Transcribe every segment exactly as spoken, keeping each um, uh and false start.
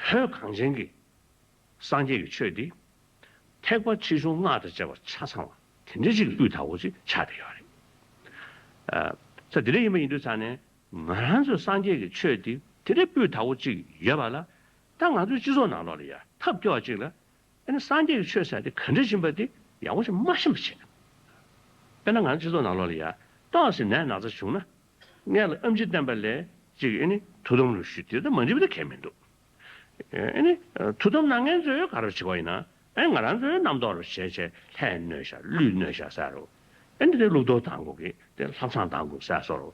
བོད་གངས་ཅན་གྱི་སངས་རྒྱས་ཀྱི་ཆོས་འདི་ཐེག་པ་ཆེ་ཆུང་སྔགས་དང་བཅས་པ་ཆ་ཚང་བ་དེ་འདྲའི་ཅིག་སྤུས་དག་པོ་ཅིག་ཆགས་བསྡད་ཡོད་རེད། ཨ། ས་དེ་འདྲ་ཡིན་པ་ཡིན་དུས་ཙང་ནས་ང་རང་ཚོའི་སངས་རྒྱས་ཀྱི་ཆོས་འདི་དེ་འདྲའི་སྤུས་དག་པོ་ཅིག་ཡོད་པ་ལ། ད་ང་ཚོའི་སྤྱི་ཚོགས་ནང་ལོགས་ལ་ཡ་ཐབས་སྐྱོ་བ་ཅིག་ལ། ཨ་ནི་སངས་རྒྱས་ཀྱི་ཆོས་ཟེར་དེ་ག་འདྲ་ཡིན་པ་དེ་ཡག་པོ་ཞིག་མ་ཤེས་པ་བྱས། དཔེར་ན་ང་ཚོའི་སྤྱི་ཚོགས་ནང་ལོགས་ལ་ཡ་ཏོག་ཙམ་ནད་ན་ཚ་བྱུང་ན། སྔོན་ལ་ཨེམ་ཆི་བསྟན་པ་ལས་ཅིག་ཨ་ནི་ཐུགས་དམ་ལ་ཞུ། དེ་ད་མ་འགྲིག་པ་ད་གང་ཡང་མི་འདུག་ཨ་ནི་ཐུགས་དམ་གནང་མཁན་ཚོས་ག་རེ་བྱེད་པ་ཡིན་ན། ཨ་ནི་ང་རང་ཚོས་རྣམ་རྟོག་རུ་བྱས་བྱས་ལྷས་གནོད་ཤག་ཀླུས་གནོད་ཤག་ཟེར་རོ། ཨ་ནི་དེ་ལུགས་ལྡོག་གཏང་དགོས་ཀྱི་དེ་ལྷ་བསང་གཏང་དགོས་ཟེར་སོགས་རོ།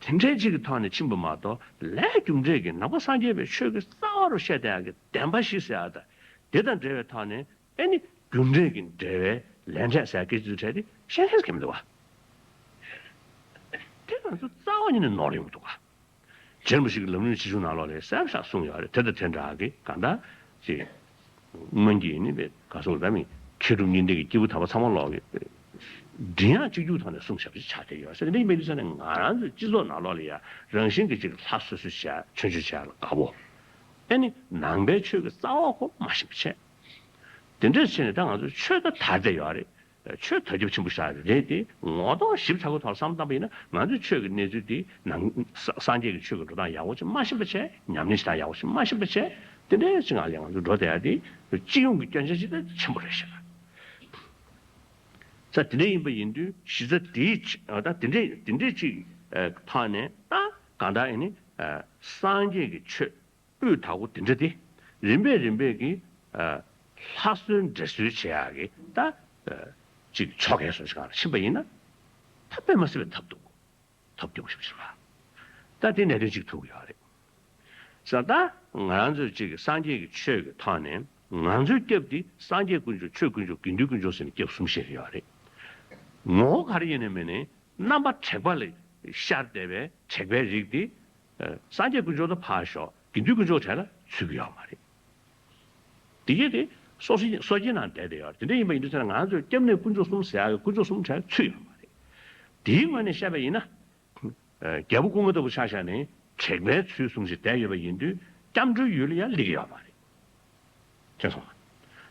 དེ་འདྲའི་ཅིག་གི་ཐོག་ནས་ཕྱིན་པ་མ་གཏོགས། ལས་རྒྱུ་འབྲས་ཀྱི་ནང་པ་སངས་རྒྱས་པའི་ཆོས་ཀྱི་རྩ་བ་རུ་བཤད་བསྡད་ཡག་གི་བདེན་པ་བཞི་ཟེར་ཡག་དང་། དེ་དང་འབྲེལ་བའི་ཐོག་ནས་ཨ་ནི་རྒྱུ་འབྲས་ཀྱི་འབྲེལ་བའི་ལས་འབྲས་ཟེར་ཡག་སྐད་ཆ་དེ་འདྲ་དེ་བཤད་མཁན་ཞིག་གང་ཡང་མི་འདུག་པ། དེ་ང་ཚོ་རྩ་བ་ཉིད་ནས་ནོར་ཡོང་གི་འདུག་པ། རྗེ་རིན་པོ་ཆེ་གི་ལམ་རིམ་ཆེ་ཆུང་ནང་ལོགས་ལ་གསལ་པོ་ཞིག་གསུངས་ཡོད་རེད། དེ་དང་དེ་འདྲ་གི་གང་ལྟར་ཅིག་སྔོན་གྱི་ནི་བའི་ག་སོགས་ལ་མི་མཁས་གྲུབ་གཉིས་ལྡན་གྱི་སྐྱེས་བུ་དམ་པ་ཚང་མ་ལོག་གི་མགྲིན་དབྱངས་གཅིག་གྱུར་ཐོག་ནས་གསུངས་བཞག་པ་ཞིག་ཆགས་བསྡད་ཡོད་ཟེར། དེ་འདྲ་ཡིན་པའི་དུས་ཙ་ནས་ང་རང་ཚོའི་སྤྱི་ཚོགས་ནང་ལོགས་ལ་ཡ་རང་བཞིན་གྱི་ཅིག་ལྷ་གསོལ་གསོལ་བྱས། མཆོད་མཆོད་བྱས་ལ་དགའ་པོ། ཨ་ནི་ནང་པའི་ཆོས་ཀྱི་རྩ་བ་ཁོ་མ་ཤེས་པ་བྱས། དེ་འདྲ་བྱས་ནས་ད་ང་ཚོ་ཆོས་ད་དར་བསྡད་ཡོད་རེད། ཆོས་དར་ཁྱབ་ཆེན་པོ་ཞིག་རེད་དེ། ངོ་གདོང་ཞིབ་ཚགས་པོའི་ཐོག་བསམ་བློ་བཏང་པ་ཡིན་ན། ང་ཚོའི་ཆོས་ཀྱི་གནས་ཚུལ་འདི་ནང་ས་སངས་རྒྱས་ཀྱི་ཆོས་ཀྱི་འགྲོ་སྟངས་ཡག་པོ་ཞིག་མ་ཤེས་པ་བྱས། ཉམས་ལེན་བྱེད་སྟངས་ཡག་པོ་ཞིག་མ་ཤེས་པ་བྱས། དེ་འདྲའི་ཅིག་ངང་ལ་ང་ཚོ་འགྲོ་བསྡད་ཡ་དེ་སྤྱི་ཡོངས་ཀྱི་སྐྱོན་ཆ་ཅིག་ད་ཆེན་པོ་རེད་ཤག་ས་དེ་འདྲ་ཡིན་པ་ཡིན་དུས་གཞི་རྩ་དེའི་ཆ་ད་དེ་འདྲའི་དེ་འདྲའི་ཅིག་ཐོག་ནས་ད་གང་ལྟར་ཨ་ནི་སངས་རྒྱས་ཀྱི་ཆོས་སྤུས་དག་པོ་དེ་འདྲ་དེ་རིམ་པས་རིམ་པས་ཀྱིས་ཨ་ལྷ་གསོལ་འདྲེ་གསོལ་བྱེད་ཡག་གི་ད་ཨ་ཅིག་ཕྱོགས་གས་སོ་ཞིག་ག་ལ་ཕྱིན་པ་ཡིན་ན། ད་དཔེ་མ་སྲིད་པའི་ཐབས་སྡུག་ཐབས་སྐྱོ་པོ་ཞིག་ཕྱིན་པ། ད་དེ་གནད་དོན་གཅིག་ཐུག་ཡོད་རེད། ས་ད་ང་རང་ཚོས་ཅིག་སངས་རྒྱས་ཀྱི་ཆོས་ཀྱི་ཐོག་ནས་ང་ཚོའི་སྐྱབས་འདི་སངས་རྒྱས་དཀོན་མཆོག་ཆོས་དཀོན་མཆོག་དགེ་འདུན་དཀོན་མཆོག་ཟེར་ནས་སྐྱབས་གསུམ་བཞེས་ཡོད་རེད། ངོ་བོ་ག་རེ་ཡིན་ནའི་མིན་ནའི་རྣམ་པ་དྲེགས་པ་ལ་ཤར་བསྡད་པའི་དྲེགས་པའི་རིགས་འདི། ཨ་སངས་རྒྱས་དཀོན་མཆོག་དང་ཕར་ཞོག་དགེ་འདུན་དཀོན་མཆོག་གྲས་ལ་ཚུད་ཀྱི་ཡོད་མ་རེད། དེ་གས་དེ་སོ་སོ་སོ་སྐྱེའི་ནང་བསྡད་དེ་ཡོད་རེད། དེ་འདྲ་ཡིན་པ་ཡིན་དུས་ཙང་ང་ཚོའི་སྐྱབས་གནས་དཀོན་མཆོག་གསུམ་ཟེར་ཡག་གི་དཀོན་མཆོག་གསུམ་གྲས་ཚུད་ཡོད་མ་རེད། དེའི་ངོས་ནས་བཤད་པ་ཡིན་ན། ཨ་རྒྱལ་པོ་སྐུ་ལྔ་ལྟ་བུ་ཆ་བཞག་ནས་དྲེགས་པའི་ཚུལ་བཟུང་བྱས་བསྡད་ཡོད་པ་ཡིན་དུས་སྐྱབས་འགྲོའི་ཡུལ་ལ་ཡང་སླེབས་ཀྱི་ཡོད་མ་རེད། ཤེས་སོང་ང་།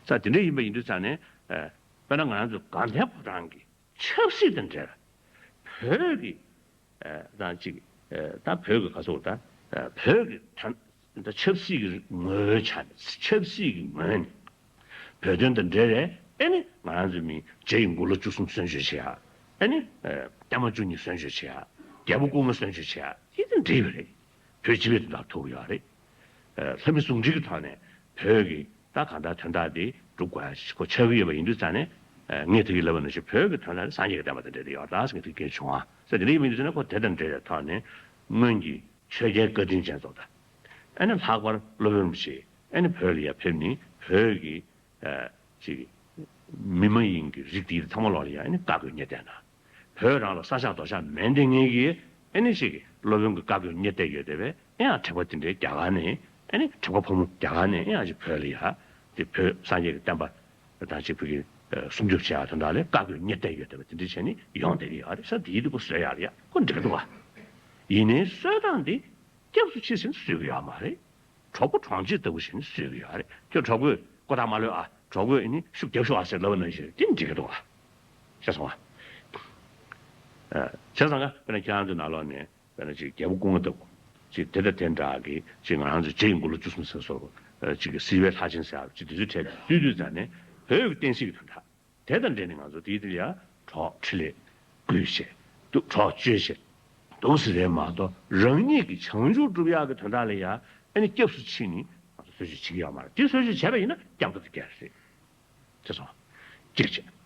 ས་དེ་འདྲ་ཡིན་པ་ཡིན་དུས་ཙང་ནས་ཨ་དཔེར་ན་ང་ཚོ་དགའ་ལྡན་ཕོ་བྲང་གི་ཆབ་སྲིད་དང་འབྲེལ་བའི་བོད་ཀྱི་ཨ་དང་གཅིག་ཨ་ད་བོད་ཀྱི་ག་ཚོད་ད་ཨ་བོད་ཀྱི་ད་ད་ཆབ་སྲིད་ཀྱི་ངོས་ཆ་ནས་ཆབ་སྲིད་ཀྱི་ངོས་ནས་བོད་དོན་དང་འབྲེལ་བའི་ཨ་ནི་ང་རང་ཚོ་མི་རྗེ་ཡི་དགུང་ལོ་བཅུ་གསུམ་གསོལ་མཆོད་བྱེད་ཡ། ཨ་ནི་ཨ་བརྟན་མ་བཅུ་གཉིས་གསོལ་མཆོད་བྱེད་ཡ། རྒྱལ་པོ་སྐུ་ལྔ་གསོལ་མཆོད་བྱེད་ཡ། དེ་དང་འབྲེལ་ཡོད་རེད། བོད་སྤྱི་པའི་དོན་དག་ཐུག་ཡོད་རེད། ཨ་ལྷ་མི་ཟུང་འབྲེལ་གྱི་ཐོག་ནས་བོད་ཀྱི་ད་གང་ལྟར་དོན་དག་འདི་སྒྲུབ་དགོས་ཡ་ཞིག་ཁོ་ཆགས་ཀྱི་ཡོད་པ་ཡིན་དུས་ཙང་ནས། ཨ་ངས་ད་གིན་ལབ་པ་ནང་བཞིན་བོད་ཀྱི་དོན་དག་འདི་སངས་རྒྱས་ཀྱི་བསྟན་པ་དང་འབྲེལ་ཏེ་ཡོད་རེད་ཟེར་ངས་ད་གིན་བྱུང་བ། ཟེར་དེ་འདྲ་ཡིན་པ་ཡིན་དུས་ཙང་ནས་ཁོ་དེ་དང་འབྲེལ་བའི་ཐོག་ནས་སྔོན་གྱི་ཆོས་རྒྱལ་བཀའ་དྲིན་ཅན་ཚོ་དང་། ཨ་ནི་ལྷག་པར་སློབ་དཔོན་རིན་པོ་ཆེ་ཨ་ནི་བོད་ལ་ཡར་ཕེབས་ནས་བོད་ཀྱི་ཨ་ཅིག་མི་མ་ཡིན་གྱི་རིགས་དེ་ཚང་མ་ལོག་ལ་ཡ་ཨ་ནི་བཀའ་བསྒོས་གཉེར་གཏད་གནང་། བོད་རང་ལ་ས་ཆགས་རྡོ་ཆགས་མེད་དེ་ངེས་ཀྱི་ཨ་ནི་ཅིག་སློབ་དཔོན་གྱི་བཀའ་བསྒོས་གཉེར་གཏད་ཡོད་དེ་བས། ཨ་ཡང་དྲེགས་པ་དེ་འདྲའི་རྒྱ་གར་ནས་ཨ་ནི་དྲེགས་པ་ཕོ་མོ་རྒྱ་གར་ནས་ཨ་ཡང་ཅིག་བོད་ལ་ཡ་དེ་བོད་སངས་རྒྱས་ཀྱི་བསྟན་པ་དང་ཅིག་བོད་ཀྱི་ཨ་སྲུང་སྐྱོབ་བྱེད་ཡ་དོན་དག་ལ་བཀའ་བསྒོས་གཉེར་གཏད་ཡོད་དེ་བས། དེ་འདྲ་བྱས་ནས་ཡོང་བསྡད་ཀྱི་ཡོད་རེད་ཟེར། དེའི་དུས་པོ་བཟོས་ཡག་ལ་ཡ་ཁོ་འགྲིག་གི་འདུག་བ། ཡིན་ནའི་གསོལ་སྟངས་འདི་སྐྱབས་སུ་མཆི་ཟེར་ནས་གསོལ་གྱི་ཡོད་མ་རེད། གྲོགས་པོ་གྲོང་ཁྱེར་ལྟ་བུ་ཞིག་ནས་གསོལ་གྱི་ཡོད་རེད། ཁྱོད་གྲོགས་པོས་ཀོ་ཐག་མ་ལོས་ཨ། གྲོགས་པོས་ཨ་ནི་ཤུགས་རྒྱབ་ཤོག་ཨ་ཟེར་ལབ་པ་ནང་བཞིན་དེ་འགྲིག་གི་འདུག་ཨ། ཤེས་སོང་ཨ། ཨ། བྱས་ཙང་ཀ་དཔེར་ན་ཁྱེད་རང་ཚོའི་ནང་ལོགས་ནས་དཔེར་ན་ཅིག་རྒྱལ་པོ་སྐུ་ལྔ་ལྟ་བུ་ཅིག་དེ་དང་དེ་འདྲ་གི་ཅིག་ང་རང་ཚོ་རྗེ་ཡི་དགུང་ལོ་བཅུ་གསུམ་ཟེར་སོགས་ཅིག་གི་བསིལ་བའི་ལྷ་ཆེན་ཟེར་ཡག་ཅིག་དེ་ཚོའི་གྲས་བསྡུས་དུས་ཙང་ནས་བོད་ཀྱི་བསྟན་སྲིད་ཀྱི་དོན་དག་དེ་དང་འབྲེལ་ནས་ང་ཚོ་དེའི་དེ་ལ་ཡ་གྲོགས་འཕྲིན་ལས་དགོས་ཤེས་འདུག་གྲོགས་བཅོལ་ཤེས་འདུག་ཟེར་རེད་མ་གཏོགས། རང་ཉིད་ཀྱི་བྱང་ཆུབ་སྒྲུབ་ཡག་གི་དོན་དག་ལ་ཡ་ཨ་ནི་སྐྱབས་སུ་མཆི་ནས་ང་ཚོ་གསོལ་མཆོད་བྱེད་ཀྱི་ཡོད་མ་རེད། དེ་གསོལ་མཆོད་བྱས་པ་ཡིན་ན་སྐྱབས་འགྲོ་དེ་ག་རེད། ཤེས་སོང་། གཅིག་བྱས།